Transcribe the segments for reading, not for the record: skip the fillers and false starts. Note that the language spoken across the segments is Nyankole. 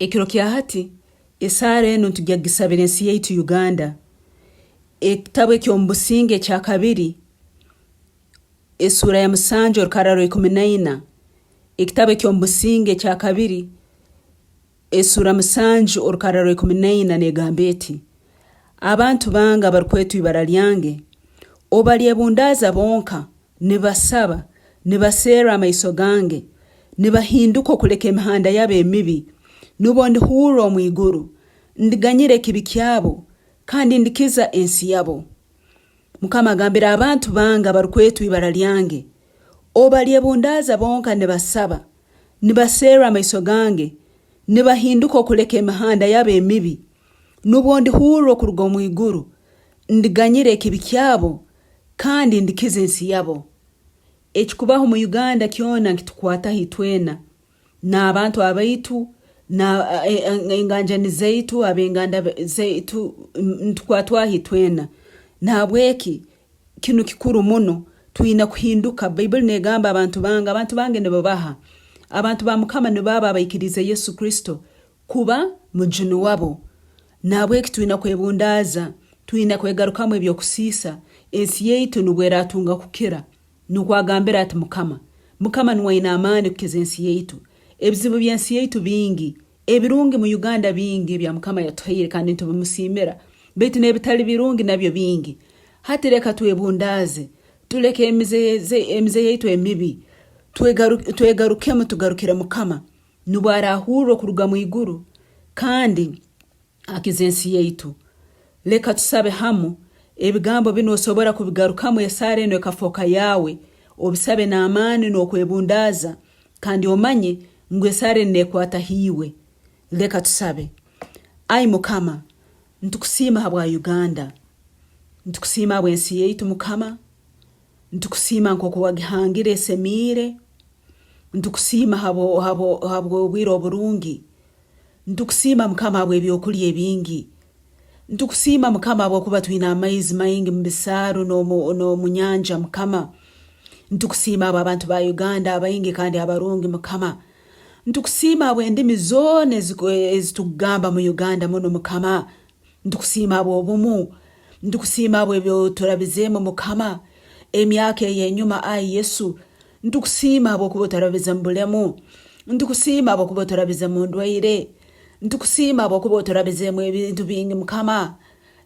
Ekiro kya hati, esaara enu nitugya kugisabira ensi yaitu Uganda. Ekitabu eky'omu Businge ekyakabiri, esuura ya musanju orukarra rwa 14, Ekitabu eky'omu Businge ekyakabiri, esuura musanju orukarra rwa 14 negamba eti, Abantu bange abarukwetwa ibara lyange, obu balyebundaaza bonka, nibasaba, nibaserra amaiso gange, nibahinduka okuleka emihanda yabo emibi, nubwo ndihurra omu iguru, ndiganyira ekibi kyabo, kandi ndikiza ensi yabo. Mukama agambire abantu bange abarukwetwa ibara lyange, obu balyebundaaza bonka nibasaba, nibaserra amaiso gange, nibahinduka okuleka emihanda yabo emibi, nubwo ndihurra okuruga omu iguru, ndiganyira ekibi kyabo, kandi ndikiza ensi yabo. Ekikubaho mu Uganda kyona nkitukwataho itwena, n'abantu abaitu, enganjani zaitu, ab'enganda zaitu, nitukwatwaho itwena. Nahabweki kinu kikuru muno, twine kuhinduka. Baibuli n'egamba abantu bange, abantu bange nibo baha? Abantu ba Mukama nibo abo abaikiriize Yesu Kristo kuba Mujuni wabo. Nahabweki twine kwebundaaza, twine kwegarukamu eby'okusiisa, ensi yaitu nubwo eratunga kukira. Nukwo agambire ati Mukama. Mukama nuwe aine amaani kukiza ensi yaitu. Ebizibu by'ensi yaitu bingi. Ebirungi mu Uganda bingi ebya Mukama yatuhaire kandi nitubimusiimira, baitu n'ebitali birungi nabyo bingi. Hati leka twebundaaze, tuleke emize yaitu emibi, twegarukemu tugarukire Mukama. Nubwo araahurra okuruga mu iguru kandi akize ensi yaitu. Leka tusabe hamu. Ebigambo binu osobora kubigarukamu esaara enu ekafooka yaawe. Obisabe n'amaani n'okwebundaaza kandi omanye ngu esaara enu nekwataho iwe. Leka tusabe. Ai Mukama, nitukusiima habwa Uganda. Nitukusiima habw'ensi yaitu Mukama. Nitukusiima nk'oku wagihangire esemiire. Nitukusiima habw'obwire oburungi. Nitukusiima Mukama habw'ebyokulya ebingi. Nitukusiima Mukama habwokuba twine amaizi maingi mu bisaaru n'omu nyanja Mukama. Nitukusiima habw'abantu ba Uganda abaingi kandi abarungi Mukama. Nitukusiima habw'endimi zoona ezitukugamba mu Uganda munu Mukama. Nitukusiima habw'obumu. Nitukusiima habw'ebyoturabizeemu Mukama emyaka ey'enyuma ai Yesu. Nitukusiima habwokuba oturabize mu bulemu. Nitukusiima habwokuba oturabize mu ndwaire. Nitukusiima habwokuba oturabizeemu ebintu bingi Mukama.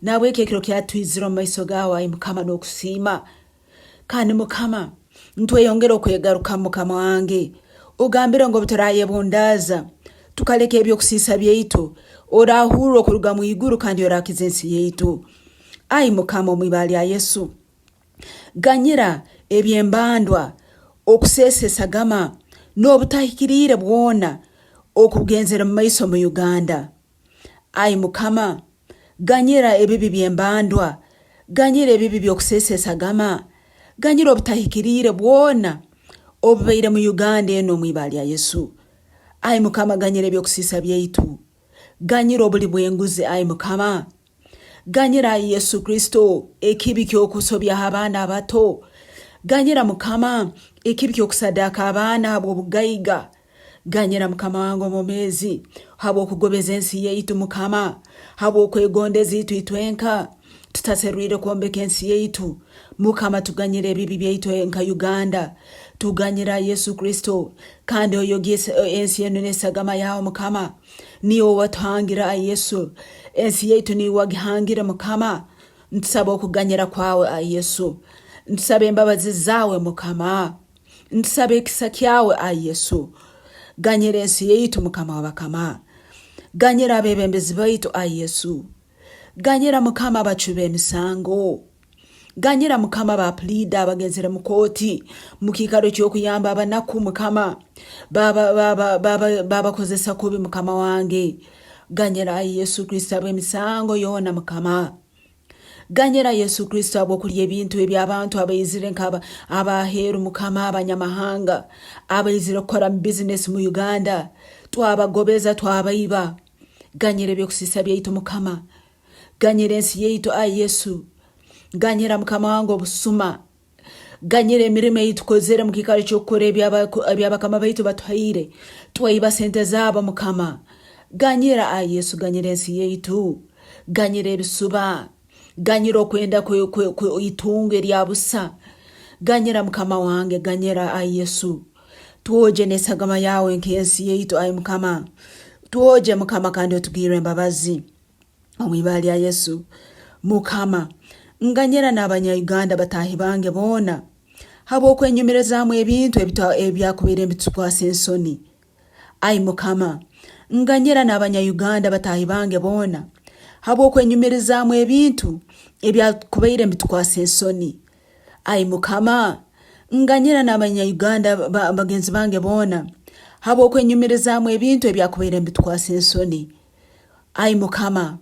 Nahabweki ekiro kya twizire omu maiso gaawe ai Mukama n'okusiima. Kandi Mukama, nitweyongera okwegarukamu Mukama wange. Ogambire ngu obuturayebundaaza tukaleka eby'okusiisa byaitu, orahurra okuruga mu iguru kandi orakiza ensi yaitu. Ai Mukama, omu ibara lya Yesu, ganyira eby'embandwa, okuseesa esagama, n'obutahikiriire bwona okugenzere mu maiso mu Uganda. Ai Mukama, ganyira ebibi by'embandwa, ganyira ebibi by'okuseesa esagama, ganyira obutahikiriire bwona obubaire mu Uganda enu omu ibara lya Yesu. Ai Mukama, ganyira eby'okusiisa byaitu, ganyira obuli bw'enguzi, ai Mukama. Ganyira ai Yesu Kristo ekibi ky'okusobyaho abaana abato. Ganyira Mukama ekibi ky'okusadaaka abaana habw'obugaiga. Ganyira Mukama wange omwomeezi habw'okugobeza ensi yaitu Mukama, habw'okwegondeza itwe itwenka tutaserwire kwombeka ensi yaitu. Mukama tuganyire ebibi byaitu nka Uganda. Tuganyire ai Yesu Kristo kandi oyogye ensi enu n'esagama yawe Mukama. Niiwe owatuhangire ai Yesu. Ensi yaitu niiwe wagihangire Mukama. Ntusaba okuganyira kwawe ai Yesu. Ntusaba embabazi zawe Mukama. Ntusaba ekisa kyawe ai Yesu. Ganyira ensi yaitu Mukama w'abakama. Ganyira abebembezi baitu ai Yesu. Ganyira Mukama abacwi b'emisango. Ganyira Mukama ba puliida abagenzere mu kooti mu kiikaro ky'okuyamba abanaku Mukama babakozesa kubi Mukama wange. Ganyira ai Yesu Kristo habw'emisango yoona Mukama. Ganyira Yesu Kristo habw'okulya ebintu eby'abantu abaizire nka ab'aheeru Mukama abanyamahanga abaizire kukora mu bizinesi mu Uganda twabagobeza twabaiba. Ganyira eby'okusiisa byaitu Mukama. Ganyira ensi yaitu ai Yesu. Ganyira Mukama wange obusuma. Ganyira emirimo ei tukozere mu kiikaro ky'okukora eby'abakama baitu batuhaire. Twaiba sente zaabo Mukama. Ganyira, ai Yesu, ganyira ensi yaitu. Ganyira ebisuba. Ganyira okwenda itungo erya busa. Ganyira Mukama wange, ganyira, ai Yesu. Twogye n'esagama yawe nk'ensi yaitu, ai Mukama. Twogye, Mukama, kandi otugirre embabazi. Omu ibara lya Yesu, Mukama, nganyira n'abanya-Uganda bataahi bange boona habw'okwenyumirizaamu ebintu ebyakubaire nibitukwasa ensoni. Ai Mukama, nganyira n'abanya-Uganda bataahi bange boona habw'okwenyumirizaamu ebintu ebyakubaire nibitukwasa ensoni. Ai Mukama, nganyira n'abanya-Uganda bagenzi bange boona habw'okwenyumirizaamu ebintu ebyakubaire nibitukwasa ensoni. Ai Mukama,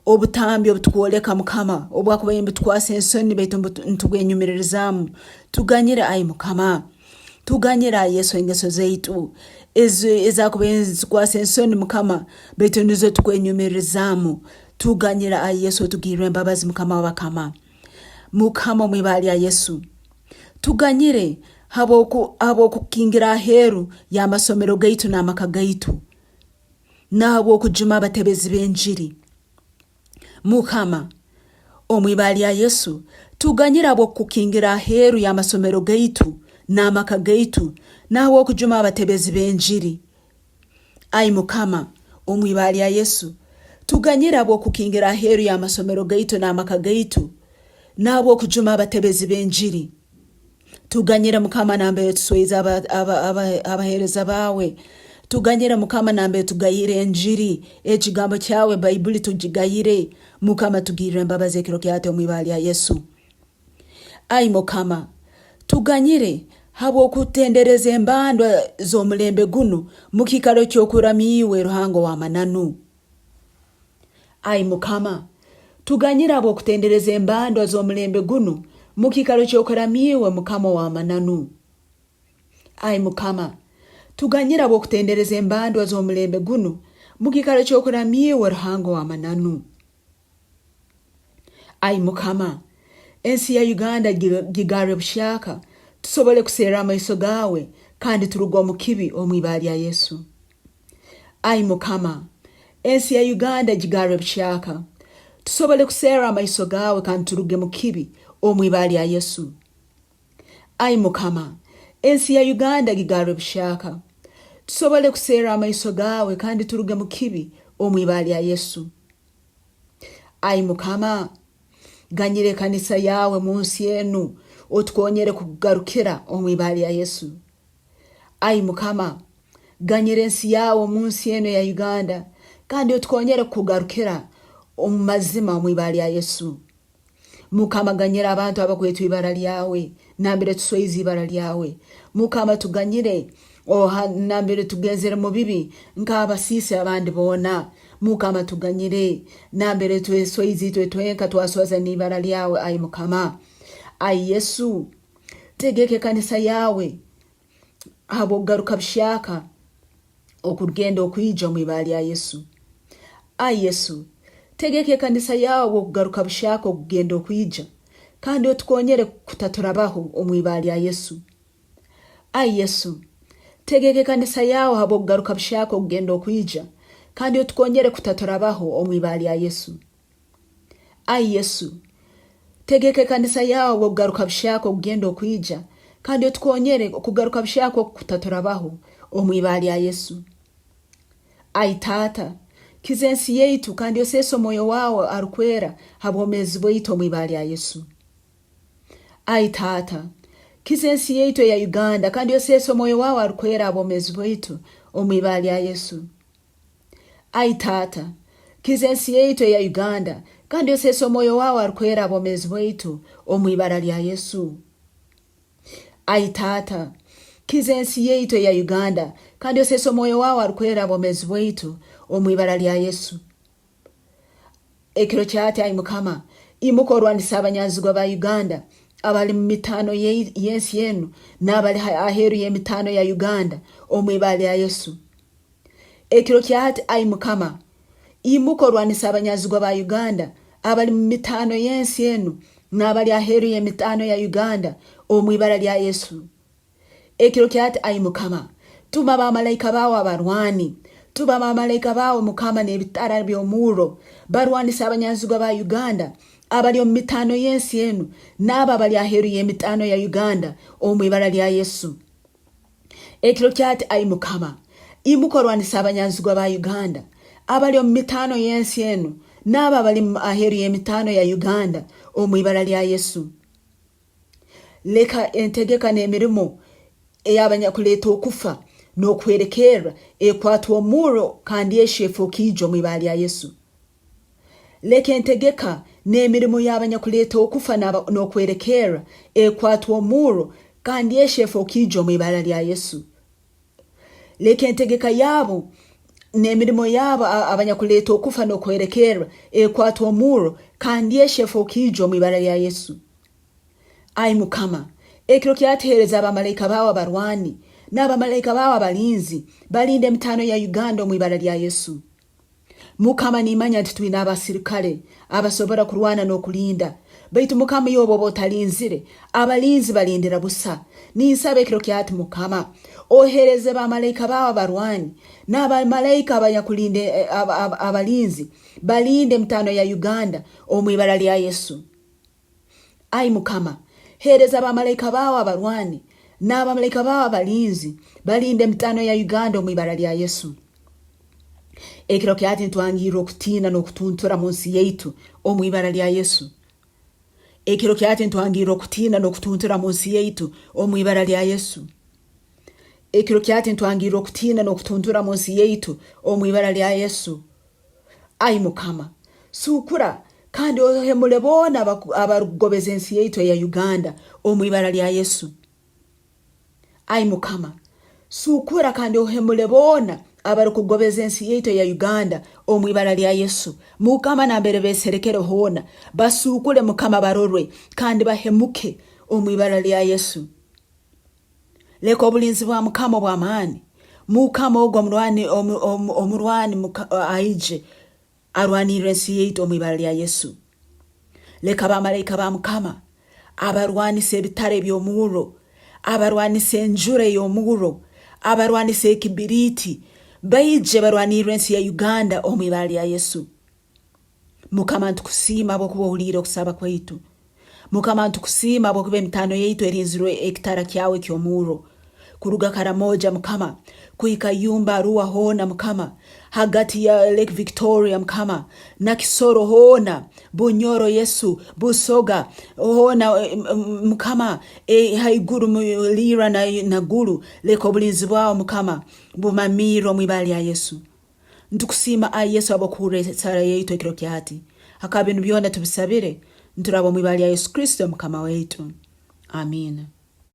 obutambi obutukwoleka Mukama, obwakubaire nibutukwasa ensoni baitu nitubwenyumiririzaamu, tuganyire ai Mukama. Tuganyire ai Yesu engeso zaitu ezakubaire nizitukwasa ensoni Mukama, baitu nizo tukwenyumiririzaamu. Tuganyire ai Yesu otugirre embabazi Mukama w'abakama. Mukama omu ibara lya Yesu, tuganyire habw'okukingira aheeru y'amasomero gaitu n'amaka gaitu. Nahabw'okujuma abatebezi b'enjiri. Mukama, omu ibara lya Yesu, tuganyire habw'okukukingira aheeru y'amasomero gaitu n'amaka gaitu nahabw'okujuma abatebezi b'enjiri. Ai Mukama, omu ibara lya Yesu, tuganyire habw'okukingira aheeru y'amasomero gaitu n'amaka gaitu nahabw'okujuma abatebezi b'enjiri. Tuganyire Mukama nambere tuswaize abaheereza baawe. Tuganyire Mukama nambere tugayire enjiri, ekigambo kyawe Baibuli tugigayire. Mukama tugirre embabazi ekiro kyahati omu ibara lya Yesu. Ai Mukama, tuganyire habw'okutendereza embandwa z'omulembe gunu mukiikaro ky'okuramya iwe Ruhanga ow'amananu. Ai Mukama, tuganyire habw'okutendereza embandwa z'omulembe gunu mu kiikaro ky'okuramya iwe Mukama ow'amananu. Ai Mukama, tuganyire habw'okutendereza embandwa z'omulembe gunu mu kiikaro ky'okuramya iwe Ruhanga ow'amananu. Ai Mukama, ensi ya Uganda gigarre buhyaka tusobole kuserra amaiso gaawe kandi turuge omu kibi omu ibara lya Yesu. Ai Mukama, ensi ya Uganda gigarre buhyaka, tusobole kuserra amaiso gaawe kandi turuge mu kibi omu ibara lya Yesu. Ai Mukama, ensi ya Uganda gigarre buhyaka, tusobole kuserra amaiso gaawe kandi turuge mu kibi omu ibara lya Yesu. Ai Mukama, ganyira ekanisa yaawe munsi enu, otukonyere kukugarukira omu ibara lya Yesu. Ai Mukama, ganyira ensi yaawe omu nsi enu eya Uganda kandi otukonyere kukugarukira omu mazima omu ibara lya Yesu. Mukama ganyira abantu abakwetwa ibara lyawe nambere tuswaize ibara lyawe. Mukama tuganyire oha nambere tugenzere mu bibi nk'abasiisi abandi boona. Mukama tuganyire nambere tweswaize itwe twenka twaswaza n'ibara lyawe ai Mukama. Ai Yesu, Tegeka ekanisa yaawe habw'okugaruka buhyaka okurugenda okwija omu ibara lya Yesu. Ai Yesu, tegeka ekanisa yaawe habw'okugaruka buhyaka okugenda okwija kandi otukonyere kutaturabaho omu ibara lya Yesu. Ai Yesu, tegeka ekanisa yaawe habw'okugaruka buhyaka okugenda okwija kandi otukonyere kutaturabaho omu ibara lya Yesu. Ai Yesu, tegeka ekanisa yaawe habw'okugaruka buhyaka okugenda okwija kandi otukonyere okugaruka buhyaka oku kutaturabaho omu ibara lya Yesu. Ai Taata, kiza ensi yaitu kandi oseese omwoyo waawe arukwera ha bwomeezi bwaitu omu ibara lya Yesu. Ai Taata, kiza ensi yaitu eya Uganda kandi oseese omwoyo waawe arukwera ha bwomeezi bwaitu omu ibara lya Yesu. Ai Taata, kiza ensi yaitu eya Uganda kandi oseese omwoyo wawe arukwera abomezi bwaitu omu ibara lya Yesu. Ai Taata, kiza ensi yaitu eya Uganda kandi oseese omwoyo wawe arukwera abomezi bwaitu omu ibara lya Yesu. Ekiro kyati ai Mukama, imuka orwanise abanyanzigwa ba Uganda abali mu mitaano y'ensi enu n'abali aheeru y'emitaano ya Uganda omu ibara lya Yesu. Ekiro kya hati, ai Mukama, imuka orwanise abanyanzigwa ba Uganda abali mu mitaano y'ensi enu n'abali aheeru y'emitaano ya Uganda omu ibara lya Yesu. Ekiro kya hati, ai Mukama, tuma bamalaika baawe abarwani. Tuma bamalaika baawe Mukama n'ebitara by'omurro barwanise abanyanzigwa ba Uganda abali omu mitaano y'ensi enu n'abo abali aheeru y'emitaano ya Uganda omu ibara lya Yesu. Ekiro kyati ai Mukama, imuka orwanise abanyanzigwa ba Uganda abali omu mitaano y'ensi enu n'abo abali aheeru y'emitaano ya Uganda omu ibara lya Yesu. Leka entegeka n'emirimo ey'abanyakuleeta okufa n'okuhwerekerra ekwatwe omurro kandi ehye efooke ijo omu ibara lya Yesu. Leka entegeka n'emirimo y'abanyakuleeta okufa n'okuhwerekerra ekwatwe omurro kandi ehye efooke ijo omu ibara lya Yesu. Leka entegeka yabo n'emirimo yabo abanyakuleeta okufa n'okuhwerekerra ekwatwe omurro kandi ehye efooke ijo omu ibara lya Yesu. Ai Mukama, ekiro kyatuheereza abamalaika baawe abarwani n'abamalaika baawe abalinzi balinde emitaano ya Uganda omu ibara lya Yesu. Mukama nimanya nti twine abasirikale abasobora kurwana n'okulinda, baitu Mukama iwe obwoba otalinzire, abalinzi balindira busa. Ninsaba ekiro kyati Mukama, ohereze bamalaika baawe abarwani n'abamalaika abanyakulinda abalinzi balinde emitaano ya Uganda omu ibara lya Yesu. Ai Mukama, heereza bamalaika baawe abarwani n'abamalaika baawe abalinzi balinde emitaano ya Uganda omu ibara lya Yesu. Ekiro kyati ntwangirra okutiina n'okutuntura mu nsi yaitu omu ibara lya Yesu. Ekiro kyati ntwangirra okutiina n'okutuntura mu nsi yaitu omu ibara lya Yesu. Ekiro kyati ntwangirra okutiina n'okutuntura mu nsi yaitu omu ibara lya Yesu. Ai Mukama, suukura kandi ohemule boona abarukugobeza ensi yaitu eya Uganda omu ibara lya Yesu. Ai Mukama, suukura kandi ohemule boona abarukugobeza ensi yaitu eya Uganda omu ibara lya Yesu. Mukama nambere beserekere hoona, basuukule Mukama barorwe kandi bahemuke omu ibara lya Yesu. Leka obulinzi bwa Mukama obw'amaani, Mukama ogu omurwani, omurwani aije arwanirre ensi yaitu omu ibara lya Yesu. Leka bamalaika ba Mukama abarwanisa ebitara eby'omurro, abarwanisa enjura ey'omurro, abarwanisa ekibiriiti, baije barwanirre ensi ya Uganda omu ibara lya Yesu. Mukama nitukusiima habwokuba ohuliire okusaba kwaitu. Mukama nitukusiima habwokuba emitaano yaitu erinzirwe ekitara kyawe eky'omurro. Kuruga Karamoja Mukama, kuhika Yumba Arua hoona Mukama, hagati ya Lake Victoria Mukama, na Kisoro hoona, Bunyoro Yesu, Busoga hoona Mukama, haiguru mu Lira na Gulu, leka obulinzi bwawe Mukama bumamiirre omu ibara lya Yesu. Nitukusiima ai Yesu habw'okuhurra esaara yaitu ekiro kya hati. Hakaba binu byona tubisabire nituraba omu ibara lya Yesu Kristo Mukama waitu. Amiina.